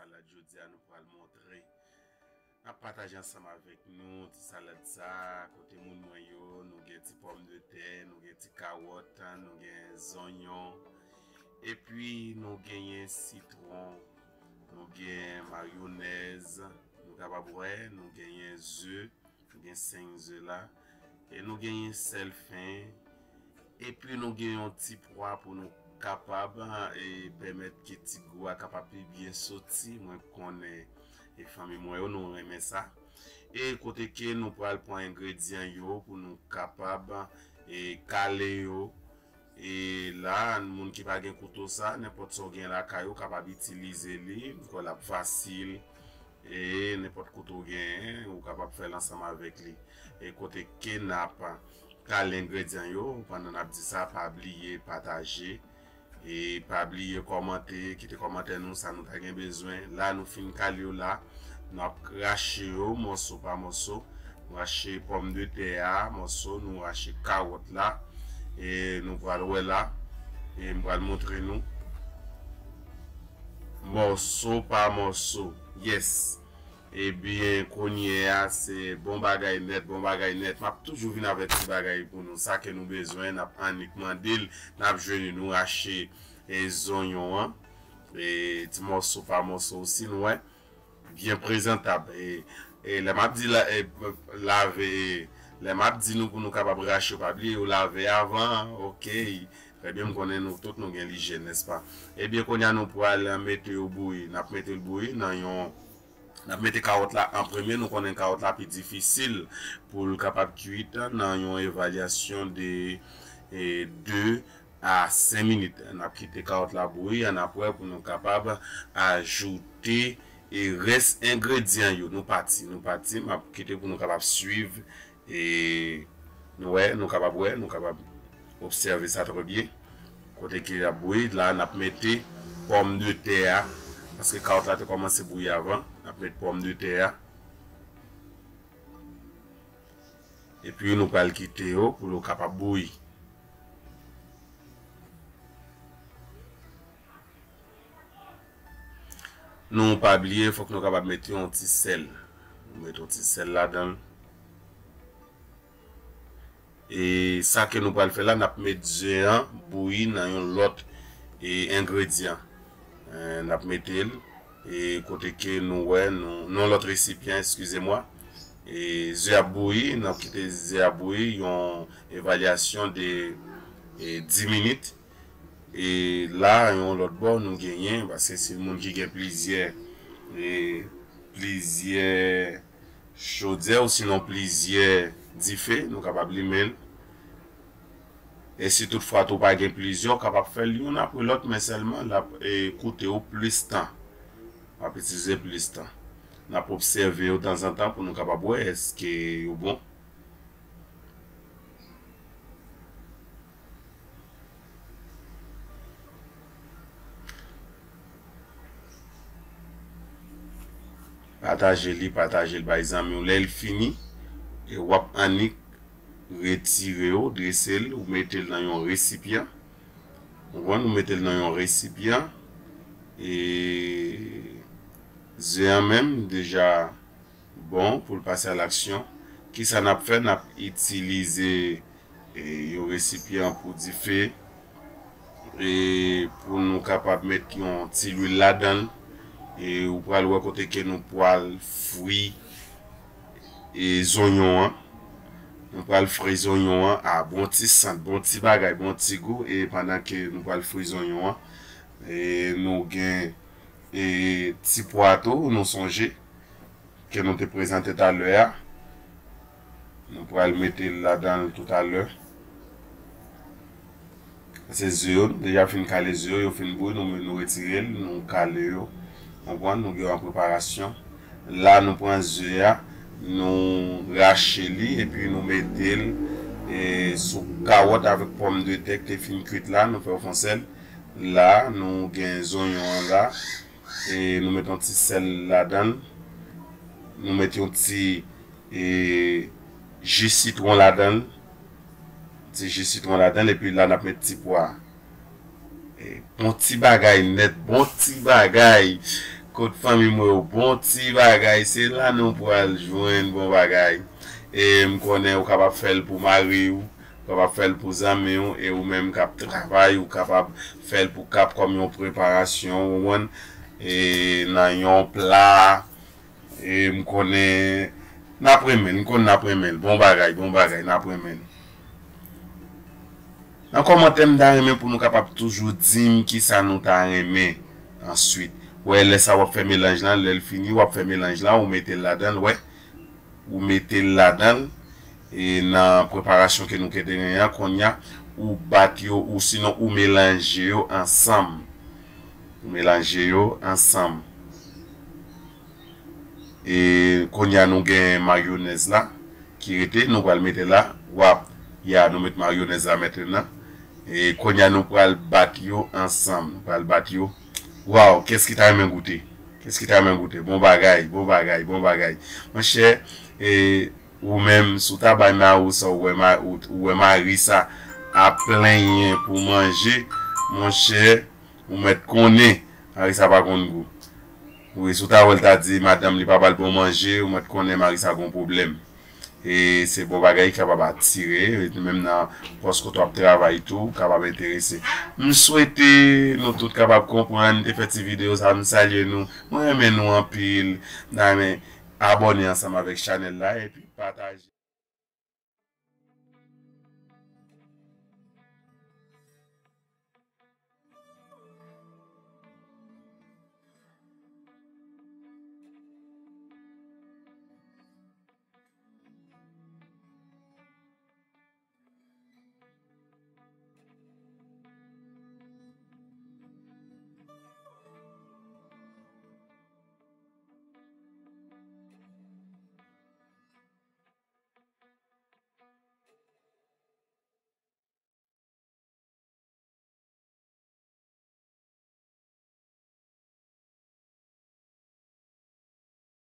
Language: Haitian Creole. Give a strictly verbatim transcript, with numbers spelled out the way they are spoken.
Salad jodi a nou pral montre. N ap pataje ansanm avèk nou ti salad sa, kote moun mwen yo, nou gen ti pòmdetè, nou gen ti kawòt, nou gen zonyon, epi nou genyen sitwon, nou gen mayonèz, nou kapab wè, nou genyen ze, nou gen senk ze la, e nou genyen sèl fen, epi nou gen yon ti pwa pou nou kapab, e, pèmèt ke ti gou a kapab pi byen soti. Mwen konnen, e, fanmi mwen yo, nou renmen sa. E kote ke nou pral pran engredyan yo pou nou kapab, e, kale yo. E la, moun ki pa gen kouto sa, nenpòt sa w gen lakay ou kapab itilize li, paske l ap fasil. E nenpòt kouto w genyen, ou kapab fè l ansanm avèk li. E kote ke n ap kale engredyan yo, pandan n ap di sa, pa bliye pataje. E pa bliye kòmante, kite kòmantè nou, sa nou ta gen bezwen. La, nou fin kale yo la. N ap rache yo mòso pa mòso. Nou rache pòmdetè a mòso, nou rache kawòt la. E nou pral wè la. E m pral montre nou. Mòso pa mòso. Yes. Ebyen, kounye a, se bon bagay nèt, bon bagay nèt. M ap toujou vin avèk ti bagay pou nou. Sa ke nou bezwen, n ap annik mande l, n ap jwenn li, nou rache, e, zonyon an. E, ti mòso pa mòso osi, nou wè. Byen prezantab. E, e lè m ap di la, e, lave, e, lè m ap di nou pou nou kapab rache, pa bliye yo lave avan, oke. Trè byen, m konnen nou tout nou gen lijyèn, nèspa? Ebyen, kounye a nou pral mete yo bouyi. N ap mete l bouyi nan yon N ap mete kawòt la an premye. Nou konnen kawòt la pi difisil pou l kapab kuit nan yon evalyasyon de, e, de a senk minit. N ap kite kawòt la bouyi, annapre pou nou kapab ajoute, e, rès engredyan yo. Nou pati, nou pati. M ap kite pou nou kapab swiv E nou wè, nou kapab wè, nou kapab obsève sa trè byen. Kote ke l ap bouyi, la n ap mete pòmdetè a, paske kawòt la te kòmanse bouyi avan. N ap met pòmdetè a. Epi nou pral kite yo pou yo kapab bouyi. Nou pa bliye, fòk nou kapab met yon ti sèl. Nou met yon ti sèl ladan l. E sa ke nou pral fè la, n ap met ze an bouyi nan yon lòt, e, engredyan. E, n ap mete l, e, kote ke nou wè, nou, nan lòt resipyan, eskize mwa. E ze ap bouyi, n ap kite ze ap bouyi yon evalyasyon de, e, dis minit. E la, yon lòt bò, nou genyen, paske si moun ki gen plizyè, e, plizyè chodyè, osinon plizyè dife, nou kapab limen l. E si toutfwa tou pa gen plizyè, w kapab fè l youn apre lòt, men sèlman l ap, e, koute w plis tan. W ap itilize plis tan. N ap obsève yo tanzantan pou nou kapab wè èske yo bon. Pataje li, pataje l bay zanmi w. Lè l fini, e w ap annik retire yo, drese l, ou mete l nan yon resipyan. Ou konprann, ou mete l nan yon resipyan. E ze an menm, deja bon pou l pase a laksyon. Kisa n ap fè? N ap itilize, e, yon resipyan pou dife, e, pou nou kapab met yon ti lwil ladan l. E ou pral wè kote ke nou pral fri, e, zonyon an. Nou pral fri zonyon an a bon ti sant, bon ti bagay, bon ti gou. E pandan ke nou pral fri zonyon an, e, nou gen, e, ti pwa tou, nou sonje ke nou te prezante talè a. Nou pral mete l ladan l toutalè. Se ze yo, nou deja fin kale ze yo, yo fin bouyi, nou, nou retire l, nou kale yo. Konprann, nou gen yo an preparasyon. La, nou pran ze a, nou rache li, epi nou mete l, e, sou kawòt avèk pòmdetè ki te fin kuit la, nou fè yo fon sèl. La, nou gen zonyon an la. E nou met yon ti sèl ladan l. Nou met yon ti, e, ji sitwon ladan l. Ti ji sitwon ladan l, epi la n ap met ti pwa. E, bon ti bagay nèt, bon ti bagay. Kot fanmi mwen yo, bon ti bagay, se la nou pral jwenn bon bagay. E m konnen ou kapab fè l pou mari w, ou kapab fè l pou zanmi w, e ou menm k ap travay, ou kapab fè l pou k ap kòm yon preparasyon, ou konprann, e nan yon pla, e m konnen n ap renmen l, m konnen n ap renmen l, bon bagay, bon bagay, n ap renmen l. Nan kòmantè, m ta renmen pou nou kapab toujou di m kisa nou ta renmen answit. Wè, lè sa w ap fè melanj lan, lè l fini, w ap fè melanj lan, ou mete l ladan l, wè. Ou mete l ladan l, e nan preparasyon ke nou te genyen an, kounye a, ou bat yo, ou sinon ou melanje yo ansanm. Ou melanje yo ansanm. E kounye a nou gen mayonèz la ki rete, nou pral mete la. W ap, ya, nou met mayonèz la mentnan. E kounye a nou pral bat yo ansanm. Nou pral bat yo. Waw, kès ki ta renmen goute? Kès ki ta renmen goute? Bon bagay, bon bagay, bon bagay. Monchè, e ou menm, si w ta bay mari w sa, ou wè ma-, ou, ou wè mari sa ap plenyen pou manje, monchè, ou mèt konnen mari sa pa konn gou. Wi, si w ta wè l ta di madanm li pa ba l bon manje, ou mèt konnen mari sa gon pwoblèm. E se bon bagay ki kapab atire, menm nan pòs kote w ap travay tou, kapab enterese. M swete nou tout kapab konprann, te fè ti videyo sa, m salye nou. Mwen renmen nou anpil. M ta renmen abòne ansanm avèk chanèl la, epi pataje.